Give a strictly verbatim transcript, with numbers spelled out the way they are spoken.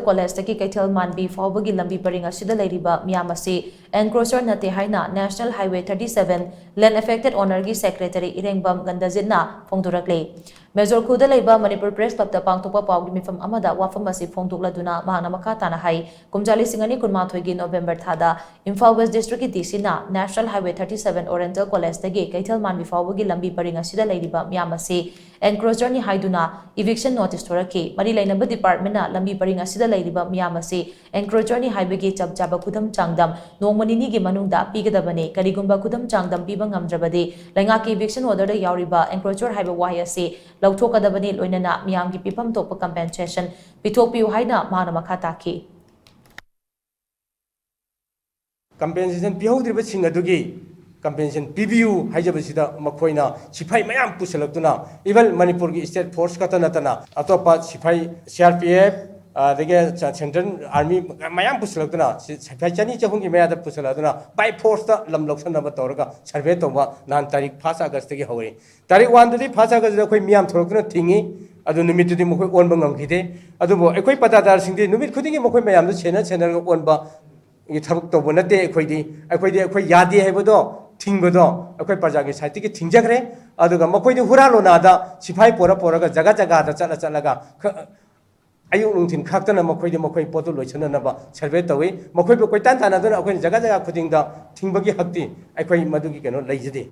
ꯀꯣꯂꯦꯖꯇꯒꯤ ꯀꯩꯊꯦꯜ ꯃꯥꯟꯕꯤ ꯐꯥꯎꯕꯒꯤ ꯂꯝꯕꯤ ꯄꯔꯤꯡ ꯑꯁꯤꯗ ꯂꯩꯔꯤꯕ ꯃꯤꯌꯥꯝ ꯑꯁꯤ encroacher ꯅꯠꯇꯦ ꯍꯥꯏꯅ National Highway thirty seven Land Affected Owner ꯒꯤ Secretary ꯏꯔꯦꯡꯕꯝ ꯒꯟꯗꯖꯤꯠꯅ ꯐꯣꯡꯗꯣꯔꯛꯂꯤ꯫ ꯃꯦꯖꯣꯔ ꯈꯨꯜꯗ ꯂꯩꯕ ꯃꯅꯤꯄꯨꯔ Press Club ꯇ ꯄꯥꯡꯊꯣꯛꯄ ꯄꯥꯎꯒꯤ ꯃꯤꯐꯝ ꯑꯃꯗ ꯋꯥꯐꯝ ꯑꯁꯤ ꯐꯣꯡꯗꯣꯛꯂꯗꯨꯅ ꯃꯍꯥꯛꯅ ꯃꯈꯥ ꯇꯥꯅ ꯍꯥꯏ, ꯀꯨꯝꯖꯥ ꯂꯤꯁꯤꯡ ꯑꯅꯤ ꯀꯨꯟꯃꯥꯊꯣꯏꯒꯤ November ꯊꯥꯗ ꯏꯝꯐꯥꯜ West District ꯀꯤ D C ꯅ National Highway thirty seven Oriental College ꯇꯒꯤ ꯀꯩꯊꯦꯜ ꯃꯥꯟꯕꯤ ꯐꯥꯎꯕꯒꯤ ꯂꯝꯕꯤ ꯄꯔꯤꯡ ꯑꯁꯤꯗ ꯂꯩꯔꯤꯕ ꯃꯤꯌꯥꯝ ꯑꯁꯤ encroacher ꯅꯤ ꯍꯥꯏꯗꯨꯅ eviction notice ꯊꯣꯔꯛꯈꯤ꯫ ꯃꯔꯤ ꯂꯩꯅꯕ department ꯅ ꯂꯝꯕꯤ ꯄꯔꯤꯡ ꯑꯁꯤꯗ ꯂꯩꯔꯤꯕ ꯃꯤꯌꯥꯝ ꯑꯁꯤ encroacher ꯅꯤ ꯍꯥꯏꯕꯒꯤ ꯆꯞ ꯆꯥꯕ ꯈꯨꯗꯝ ꯆꯥꯡꯗꯝ ꯅꯣꯡꯃ ꯅꯤꯅꯤꯒꯤ ꯃꯅꯨꯡꯗ ꯄꯤꯒꯗꯕꯅꯤ꯫ ꯀꯔꯤꯒꯨꯝꯕ ꯈꯨꯗꯝ ꯆꯥꯡꯗꯝ ꯄꯤꯕ ꯉꯝꯗ꯭ꯔꯕꯗꯤ ꯂꯩꯉꯥꯛꯀꯤ eviction order ꯗ ꯌꯥꯎꯔꯤꯕ encroacher ꯍꯥꯏꯕ ꯋꯥꯍꯩ ꯑꯁꯤ ꯂꯧꯊꯣꯛꯀꯗꯕꯅꯤ, ꯂꯣꯏꯅꯅ ꯃꯤꯌꯥꯝꯒꯤ ꯄꯤꯐꯝ ꯊꯣꯛꯄ compensation ꯄꯤꯊꯣꯛꯄꯤꯌꯨ ꯍꯥꯏꯅ ꯃꯍꯥꯛꯅ ꯃꯈꯥ ꯇꯥꯈꯤ꯫ Compensation ꯄꯤꯍꯧꯗ꯭ꯔꯤꯕꯁꯤꯡ ꯑꯗꯨꯒꯤ compensation ꯄꯤꯕꯤꯌꯨ ꯍꯥꯏꯖꯕꯁꯤꯗ ꯃꯈꯣꯏꯅ ꯁꯤꯐꯥꯏ ꯃꯌꯥꯝ ꯄꯨꯁꯤꯜꯂꯛꯇꯨꯅ, even ꯃꯅꯤꯄꯨꯔꯒꯤ state force ꯈꯛꯇ ꯅꯠꯇꯅ ꯑꯇꯣꯞꯄ ꯁꯤꯐꯥꯏ, C R P F, ꯑꯗꯒꯤ Central Army ꯃꯌꯥꯝ ꯄꯨꯁꯤꯜꯂꯛꯇꯨꯅ, ꯁꯤ-, ꯁꯤꯐꯥꯏ ꯆꯅꯤ ꯆꯍꯨꯝꯒꯤ ꯃꯌꯥꯗ ꯄꯨꯁꯤꯜꯂꯛꯇꯨꯅ by force ꯇ ꯂꯝ ꯂꯧꯁꯤꯟꯅꯕ ꯇꯧꯔꯒ survey ꯇꯧꯕ ꯅꯍꯥꯟ ꯇꯥꯔꯤꯛ first August ꯇꯒꯤ ꯍꯧꯔꯦ꯫ ꯇꯥꯔꯤꯛ one ꯗꯗꯤ, first August ꯇꯗꯤ ꯑꯩꯈꯣꯏ ꯃꯤꯌꯥꯝ ꯊꯣꯛꯂꯛꯇꯨꯅ ꯊꯤꯡꯉꯤ꯫ ꯑꯗꯨ ꯅꯨꯃꯤꯠꯇꯨꯗꯤ ꯃꯈꯣꯏ ꯑꯣꯟꯕ ꯉꯝꯈꯤꯗꯦ꯫ ꯑꯗꯨꯕꯨ ꯑꯩꯈꯣꯏ ꯄꯇꯥꯗꯥꯔꯁꯤꯡꯗꯤ ꯅꯨꯃꯤꯠ ꯈꯨꯗꯤꯡꯒꯤ ꯃꯈꯣꯏ ꯃꯌꯥꯝꯗꯨ ꯁꯦꯟꯅ ꯁꯦꯟꯅꯔꯒ ꯑꯣꯟꯕꯒꯤ ꯊꯕꯛ ꯇꯧꯕ ꯅꯠꯇꯦ꯫ ꯑꯩꯈꯣꯏꯗꯤ, ꯑꯩꯈꯣꯏꯗꯤ ꯑꯩꯈꯣꯏ ꯌꯥꯗꯦ ꯍꯥꯏꯕꯗꯣ ꯊꯤꯡꯕꯗꯣ ꯑꯩꯈꯣꯏ ꯄ꯭ꯔꯖꯥꯒꯤ side ꯇꯒꯤ ꯊꯤꯡꯖꯈ꯭ꯔꯦ꯫ ꯑꯗꯨꯒ ꯃꯈꯣꯏꯗꯤ ꯍꯨꯔꯥꯜ ꯂꯣꯅꯥꯗ ꯁꯤꯐꯥꯏ ꯄꯣꯔ ꯄꯣꯔꯒ ꯖꯒꯥ ꯖꯒꯥꯗ ꯆꯠꯂ ꯆꯠꯂꯒ ꯈ-, ꯑꯌꯨꯛ ꯅꯨꯡꯊꯤꯟ ꯈꯥꯛꯇꯅ ꯃꯈꯣꯏꯗꯤ ꯃꯈꯣꯏ ꯄꯣꯠꯇꯨ ꯂꯣꯏꯁꯤꯟꯅꯅꯕ survey ꯇꯧꯏ꯫ ꯃꯈꯣꯏꯕꯨ ꯀꯣꯏꯇꯥꯟ ꯇꯥꯟꯅꯗꯨꯅ ꯑꯩꯈꯣꯏꯅ ꯖꯒꯥ ꯖꯒꯥ ꯈꯨꯗꯤꯡꯗ ꯊꯤꯡꯕꯒꯤ ꯍꯛꯇꯤ ꯑꯩꯈꯣꯏ ꯃꯗꯨꯒꯤ ꯀꯩꯅꯣ ꯂꯩꯖꯗꯦ꯫